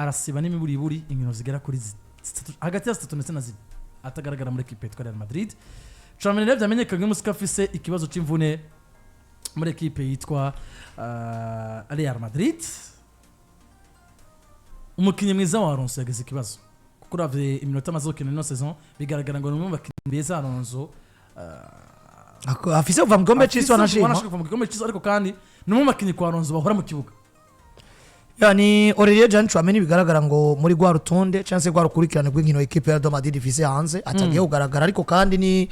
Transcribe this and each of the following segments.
Arasiba n'imiburiburi inkino zigera kuri zitatu, hagati ya zitatu ndetse na zine, atagaragara muri ekipe yitwa Real Madrid. Tchouameni rero vyamenyekanye umunsi ko afise ikibazo c'imvune muri ekipe yitwa Real Madrid. Umukinnyi mwiza wa Alonso yagize ikibazo, kuko uravye iminota amaze gukina ino saison, bigaragara ngo ni umwe mu bakinnyi beza Alonso Afise kuva mu gikombe c'isi, wanashima. Wanashima kuva mu gikombe c'isi, ariko kandi ni umwe mu bakinnyi kwa Alonso bahora mu kibuga. Ya, ni Aurelien Jean Tchouameni bigaragara ngo muri rwa rutonde cyangwa se rwa rukurikirane rw'inkino ekipe ya Real Madrid ifise hanze atagiye kugaragara. Ariko kandi ni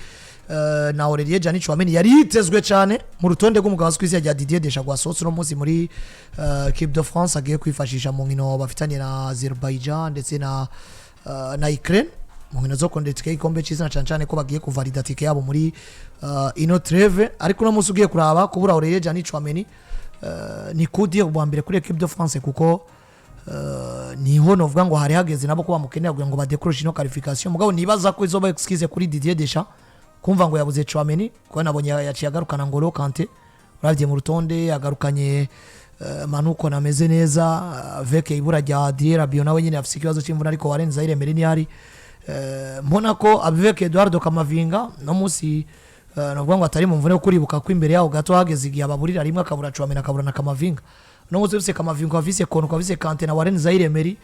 na Aurelien Jean Tchouameni yari yitezwe cyane mu rutonde rw'umugabo azwi ku izina rya Didier Deschamps rwasohotse uno munsi muri Equipe de France agiye kwifashisha mu nkino bafitanye na Azerbaijan ndetse na Ukraine mu nkino zo kondera itike y'igikombe c'isi, na cyane cyane ko bagiye kuvalida tike yabo muri ino trêve. Ariko uno munsi ugiye kuraba, kubura Aurelien Jean Tchouameni ni kudi bwa mbere kuri Equipe de France, kuko niho novuga ngo hari hageze nabo ko bamukenera kugira ngo badécroche ino qualification. Mugabo nibaza ko izoba excuse kuri Didier Deschamps kumva ngo yabuze Tchouameni, kuko nabonye yaciye agarukana Ngolo Kante. Uravye mu rutonde, agarukanye Manu Kone ameze neza avec ibura rya Adrien Rabiot, nawe nyine afise ikibazo c'imvune, ariko Warren Zaire Emery ntihari. Mbona ko avec Eduardo Camavinga no munsi navuga ngo atari mu mvune, kuko uribuka ko imbere yaho gato hageze igihe ababurira rimwe, akabura Tchouameni, akabura na Camavinga. No munsi ufise Camavinga, ukaba ufise Kone, ukaba ufise Kante na Warren Zaire Emery,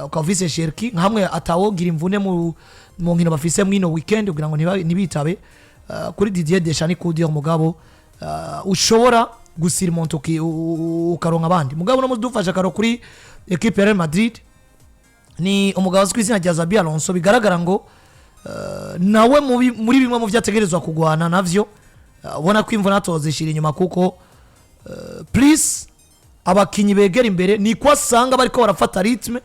ukaba ufise Cherki, nkamwe atawogira imvune mu nkino bafise mwino weekend kugira ngo ntibitabe. Kuri Didier Deschamps ni kudir, mugabo ushobora gusurmonta ukaronka abandi. Mugabo no dufashe akaro kuri equipe ya Real Madrid, ni umugabo azwi ku izina rya Xabi Alonso, bigaragara ngo nawe muri bimwe mu byo ategerezwa kugwana navyo, ubona ko imvune atozishira inyuma, kuko plus abakinyi begera imbere niko asanga bariko barafata rythme.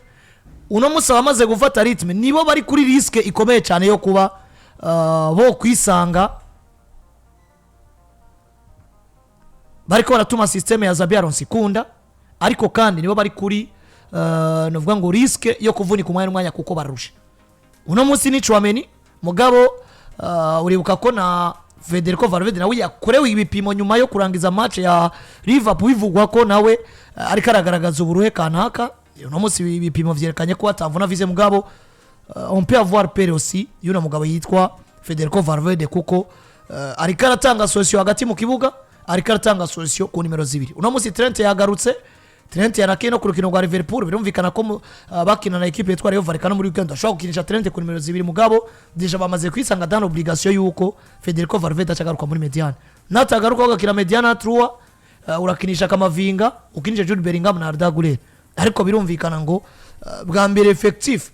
Uno munsi abamaze gufata rythme nibo bari kuri risque ikomeye cyane yo kuba bo kwisanga bariko baratuma système ya Xabi Alonso ikunda, ariko kandi nibo bari kuri novuga ngo risque yo kuvunika umwanya n'umwanya, kuko bararusha. Uno munsi ni Tchouameni, mugabo uribuka ko na Federico Valverde nawe yakorewe ibipimo nyuma yo kurangiza match ya Liverpool, bivugwa ko nawe ariko aragaragaza uburuhe kanaka. Uno munsi ibipimo vyerekanye ko atamvuna afise, mugabo on peut avoir peur aussi y'uno mugabo yitwa Federico Valverde, kuko ariko aratanga solution hagati mu kibuga, ariko aratanga solution ku nimero zibiri. Uno munsi Trent yagarutse. Trent yarakiye no ku rukino rwa Liverpool. Birumvikana ko bakina na equipe yitwa Rayo Vallecano muri weekend ashobora gukinisha Trent ku nimero zibiri, mugabo déjà bamaze kwisanga dans l'obligation yuko Federico Valverde acagaruka muri médiane. Natagaruka ugakina médiane à 3, urakinisha Camavinga, ukinisha Jude Bellingham na Arda Güler. Ariko birumvikana ngo bwa mbere effectif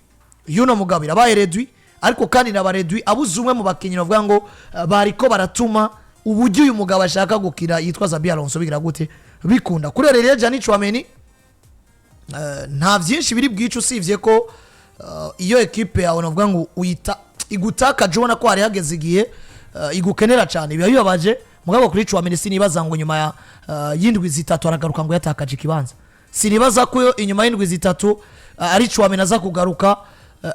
y'uno mugabo irabaye réduit, ariko kandi naba réduit abuze umwe mu bakinnyi bavuga ngo bariko baratuma uburyo uyu mugabo ashaka gukina yitwa Xabi Alonso bigira gute bikunda. Kuri Aurelien Gianni Tchouameni nta byinshi biri bwice, usibye ko iyo ekipe yawe navuga ngo uyita igutakaje, ubona ko hari hageze igihe igukenera cyane, biba bibabaje. Mugabo kuri Tchouameni sinibaza ngo nyuma ya y'indwi 3 aragaruka ngo yatakaje ikibanza. Sinibaza ko inyuma y'indwi 3 ari Tchouameni aza kugaruka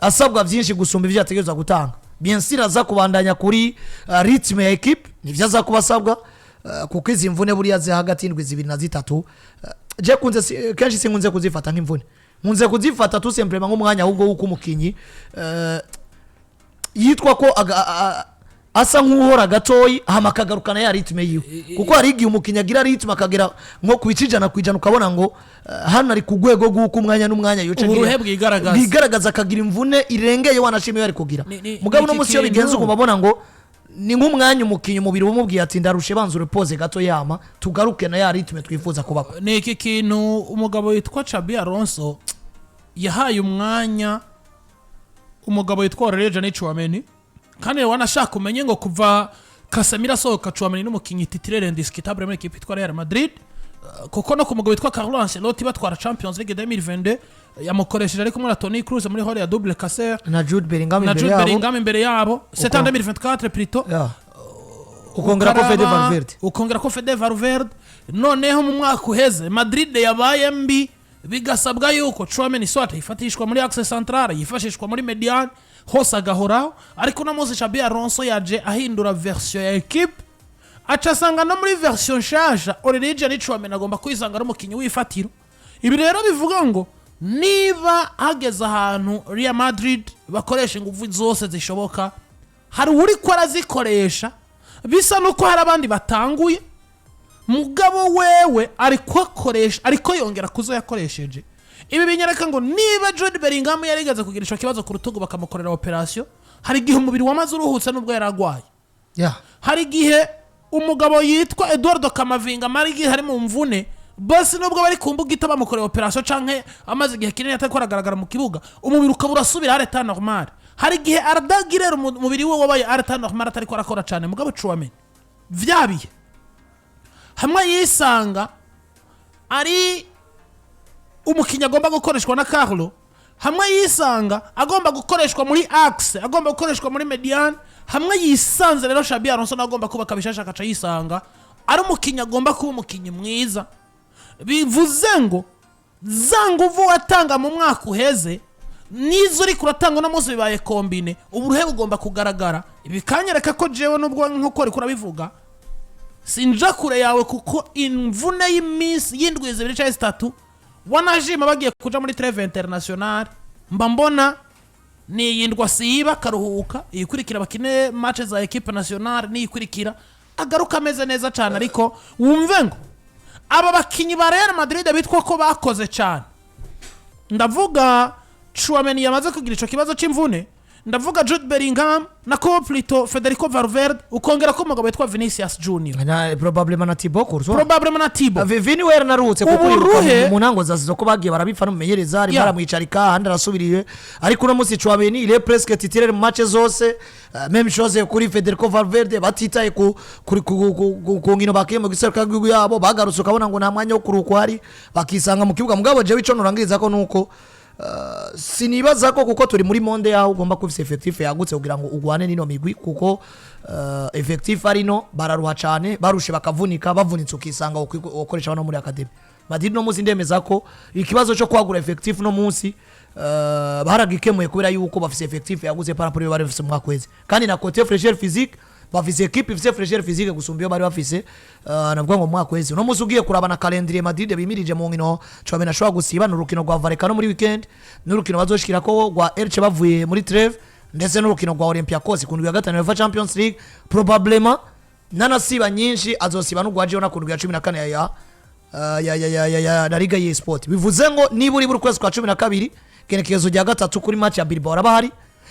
asabwa byinshi gusumba ibyo yategerezwa gutanga. Bien sûr aza kubandanya kuri rythme ya equipe, nivyo aza kuba asabwa, kuko izi mvune buriya ziri hagati y'indwi 2 na 3, je kunze kenshi sinkunze kuzifata nk'imvune, nkunze kuzifata tout simplement nk'umwanya ahubwo w'uko umukinyi yitwa ko asa nk'uhora gatoyi, hama akagarukana ya rythme yiwe, kuko hari igihe umukinnyi agira rythme akagera nko ku bice 100%, ukabona ngo hano ari ku rwego rw'uko umwanya n'umwanya yoca Uburuhe bwigaragaza. Bwigaragaza, akagira imvune irengeye wanashima iyo ari kugira. Mugabo Ni uno iki munsi iyo bigenze kintu- ukumva abona ngo ni nk'umwanya umukinnyi umubiri umubwiye ati: "Ndarushe, banza urepose gato, yama tugaruke na ya rythme twifuza kubako." Ni iki kintu umugabo witwa Xabi Alonso yahaye umwanya umugabo witwa Aurelien Tchouameni, kandi wanashaka umenye ngo kuva Casemiro asohoka, Tchouameni n'umukinnyi titulaire indiscutable muri ekipe yitwa Real Madrid, kuko no ku mugabo witwa Carlo Ancelotti batwara Champions League 2022 yamukoresheje ari kumwe na Toni Kroos muri rôle ya double casseur. Na Jude Bellingham na imbere Jude yabo. Bellingham imbere yabo, c'est en 2024 plutôt. Yeah. Ukongera ko Fede Valverde. Ukongera ko Fede Valverde. Noneho mu mwaka uheze Madrid yabaye mbi, bigasabwa yuko Tchouameni soit yifatishwa muri axe centrale, yifashishwa muri médiane, hose agahoraho. Ariko uno munsi Xabi Alonso yaje ahindura version ya equipe, aca asanga no muri version nshasha Aurelien Tchouameni agomba kwisanga ari umukinnyi w'ifatiro. Ibi rero bivuga ngo Niba hageze ahantu Real Madrid bakoresha ingufu zose zishoboka, hari uri ko arazikoresha, bisa nuko hari abandi batanguye, mugabo wewe ariko akoresha, ariko yongera kuzo yakoresheje. Ibi binyereka ngo niba Jude Bellingham yarigeze kugira ico kibazo ku rutugu bakamukorera operation, hari igihe umubiri wamaze uruhutse nubwo yari agwaye. Hari igihe umugabo yitwa Eduardo Camavinga amara igihe ari mu mvune, bose nubwo bari ku mbuga ita bamukoreye operation canke amaze igihe kinini atariko aragaragara mu kibuga, umubiri ukaba urasubira à l'état normal. Hari igihe Arda Güler umubiri we wabaye à l'état normal atariko arakora cane. Mugabo Tchouameni vyabiye hamwe yisanga ari umukinnyi agomba gukoreshwa na Carlo, hamwe yisanga agomba gukoreshwa muri axe, agomba gukoreshwa muri médiane, hamwe yisanze rero Xabi Alonso nawe agomba kubaka bishasha, akaca yisanga ari umukinnyi agomba kuba umukinnyi mwiza. Bivuze ngo za nguvu watanga mu mwaka uheze nizo uriko uratanga uno munsi bibaye combiné, uburuhe bugomba kugaragara. Ibi bikanyereka ko jewe nubwo nkuko uriko urabivuga sinja kure yawe, kuko imvune y'iminsi y'indwi 2 cyangwa 3 wanajima bagiye kuja muri trêve internationale, mba mbona ni iyindwa siba akaruhuka, iyikurikira bakine match za équipe nationale, niyikurikira agaruka ameze neza cyane. Ariko wumve ngo aba bakinyi ba Real Madrid bitwa ko bakoze cyane, ndavuga Tchouameni yamaze kugira ico kibazo c'imvune, ndavuga Jude Bellingham na ko plutôt Federico Valverde, ukongera ko umugabo witwa Vinicius Junior. Na probablement na Thibaut Courtois. Probablement na Thibaut. Vini we yararuhutse kuko Uburuhe- mu ntango za saison ko bagiye barabipfa n'umumenyereza arimo aramwicarika, ahandi arasubiriye. Ariko uno munsi Tchouameni il est presque titulaire mu match zose. Même chose kuri Federico Valverde, batitaye ku kuri ku nkino bakiye mu giserukiragihugu yabo, bagarutse ukabona ngo nta mwanya wo kuruhuka uhari, bakisanga mu kibuga. Mugabo jewe ico nurangiriza ko nuko sinibaza ko, kuko turi muri monde yaho ugomba kuba ufise effectif yagutse kugira ngo ugwane n'ino migwi, kuko effectif arino bararuha cane, barushe bakavunika, bavunitse ukisanga ukoresha bano muri academy. Madrid no munsi ndemeza ko ikibazo cyo kwagura effectif no munsi baragikemuye, kubera yuko bafise effectif yagutse par rapport iyo bari bafise mu mwaka uheze, kandi na côté fraîcheur physique bafise équipe ifise fraîcheur physique gusumba iyo bari bafise navuga ngo mu mwaka uheze. Uno munsi ugiye kuraba na calendrier Madrid bimirije mu nkino Tchouameni ashobora gusiba, ni urukino rwa Vallecano muri weekend, n'urukino bazoshikirako rwa Elche bavuye muri trêve, ndetse n'urukino rwa Olympiacos ku ndwi ya gatanu ya UEFA Champions League. Probablement nanasiba nyinshi azosiba n'urwa Girona ku ndwi ya 14 ya La Liga ya Sport. Bivuze ngo niba uri buri kwezi kwa 12, genekerezo rya 3, kuri match ya Bilbao araba hari,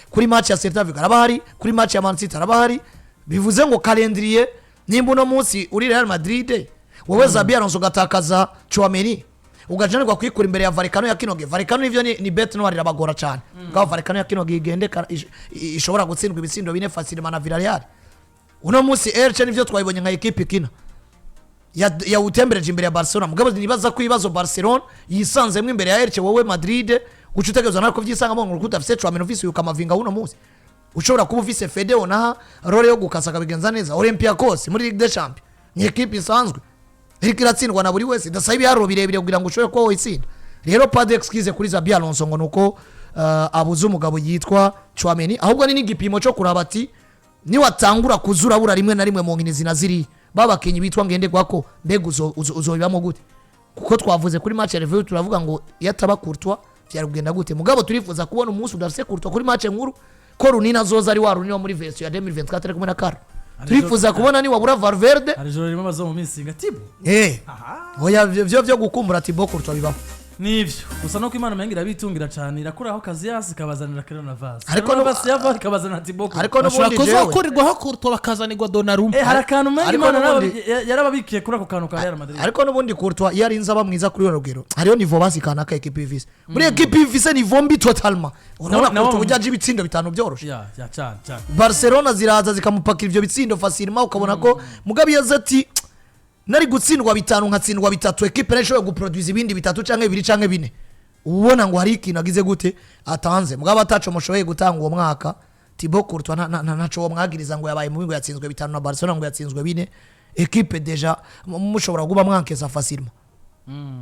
kuri match ya Celta Vigo araba hari, kuri match ya Man City araba hari. Bivuze ngo calendrier, nimba uno munsi uri Real Madrid wowe Xabi Alonso ugatakaza Tchouameni, ugajanirwa kwikura imbere ya Vallecano ya kinoge, Vallecano nivyo ni bête noire, irabagora cyane. Ngabo Vallecano ya kinoge igendeka ishobora gutsindwa ibitsindo 4 facilement na Villarreal. Uno munsi Elche nivyo twayibonye nka équipe ikina yawutembereje imbere ya Barcelona, mugabo nibaza ko ibibazo Barcelona yisanzemo imbere ya Elche, wowe Madrid uca utegerezwa nawe kuvyisangamo ngo udafise Tchouameni, ufise uyu Camavinga uno munsi, ushobora kuba ufise Fede onaha role yo gukasa akabigenza neza. Olympiacos muri Ligue des Champions ni équipe isanzwe iriko iratsindwa na buri wese, idasaba ibiharuro birebire kugira ngo ushobore kuba woyitsinda. Rero pas d'excuse kuri Xabi Alonso ngo nuko abuze umugabo yitwa Tchouameni, ahubwo ni n'igipimo cyo kuraba ati niwatangura kuzurabura rimwe na rimwe mu nkino zina ziriya babakinyi bitwa ngenderwako, mbega uzobibamo gute? Kuko twavuze kuri match ya Liverpool, turavuga ngo iyo ataba Courtois byari kugenda gute? Mugabo turifuza kubona umunsi udafise Courtois kuri match nkuru ko Runini azoza ari wa Runini wo muri version ya 2024 ari kumwe na Carlo. Turifuza kubona ni wabura Valverde. Hari ijoro rimwe bazo mu minsi nga Thibaut. Oya, vyo gukumbura Thibaut Courtois bibaho. Nivyo gusa nuko Imana umenga irabitungira cyane, irakuraho Casillas ikabazanira Keylor Navas. Ariko Keylor Navas yava ikabazanira Thibaut. Ariko bashobora n'ubundi jewe kuzokurirwaho Courtois bakazanirwa Donnarumma. Hari akantu umenga Ariko Imana yarababikiye kuri ako kantu ka Real Madrid. Ariko n'ubundi Courtois iyo arinze aba mwiza kuri rugero, hariyo niveau basi kanaka équipe ifise. Muri équipe ifise niveau mbi totalement, urabona Courtois ujya aje ibitsindo 5 byoroshe. Ya, cyane cyane. Barcelona ziraza zikamupakira ivyo bitsindo facilement, ukabona ko mugabe yaza ati nari gutsindwa 5 nkatsindwa 3, équipe nayo ishoboye guproduza ibindi 3 canke 2 canke 4, ubona ngo hari ikintu agize gute atanze. Mugabo ataco mushoboye gutanga uwo mwaka, Thibaut Courtois ntaco wo mwagiriza ngo yabaye mubi, ngo yatsinzwe 5 na Barcelona, ngo yatsinzwe 4, équipe déjà mushobora kuba mwankesa facilement.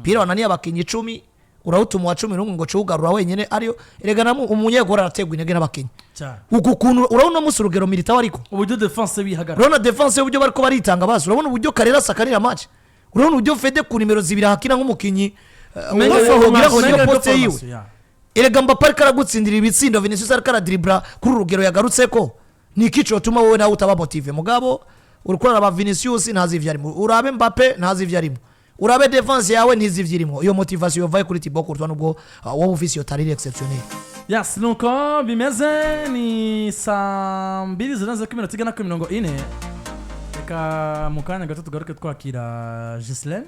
Pira wananiye abakinyi 10, urawutuma uwa 11 ngo cugarura wenyene, ariyo erega namu umunyegora arategwa intege n'abakinyi. Cyane. Uku kuntu urabona musi urugero Militao, ariko uburyo défense bihagarara. Urabona défense y'uburyo bariko baritanga basi, urabona uburyo Carreras akanira match, urabona uburyo Fede ku nimero 2 hakina nk'umukinyi. Wogira ngo niyo Umenga poste yiwe. formation, ya. Erega Mbappe ariko aragutsindira ibitsindo, Vinicius ariko aradiribura kuri uru rugero yagarutseko, ni iki cotuma wowe nawe utaba motivé? Mugabo uriko uraraba Vinicius, ntazi ivyo arimo, urabe Mbappe, ntazi ivyo arimo, urabe défense yawe, ntizi ivyo irimo. Iyo motivation yovaye kuri Thibaut Courtois, nubwo wowe ufise iyo talent exceptionnel. Yes, nuko bimeze. Ni saa 2 zirenze ku minota igana ku 40. Reka mu kanya gato tugaruke twakira Gislaine.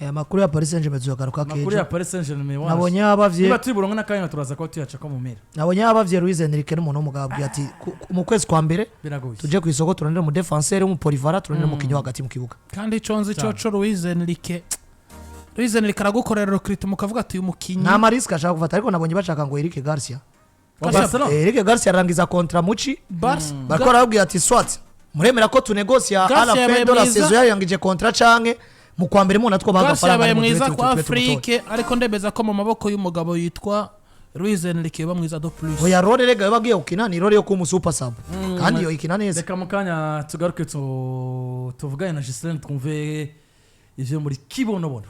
Amakuru ya Paris Saint-Germain tuzogaruka Amakuru ya kejo. Paris Saint-Germain waje. Nabonye abavye Niba turi buronke n'akanya, turaza kuba tuyacako mu mpera. Nabonye abavye Luis Enrique n'umuntu w'umugabo abwiye ati: "Mu kwezi kwa mbere Biragoye. tuje ku isoko, turondere mu défenseur w'umupolyvalent, turondere umukinnyi wo hagati mu kibuga." Kandi ico nzi Cyane. coco, Luis Enrique aragukorera recrutement ukavuga ati uyu mukinyi. Nta ma risques ashaka gufata, ariko nabonye bashaka ngo Eric Garcia. Wa Barcelona. Eric Garcia arangiza contrat muci. Barca. Bariko barababwira ati: "Soit muremera ko tunegosia Garcia à la fin yabaye de la mwiza. saison yarangije contrat, canke mu kwa mbere muna two baha Garcia agafaranga." yabaye Ni mwiza mutube kwa tube tumutoye. Afrique, ariko ndemeza ko mu maboko y'umugabo yitwa Luis Enrique yoba mwiza de plus. Oya, role rega yabagiye gukina ni role yo kuba super sub, kandi iyo ikina neza. Reka mu kanya tugaruke tuvugane na Gislaine, twumve ivyo muri kibonobono.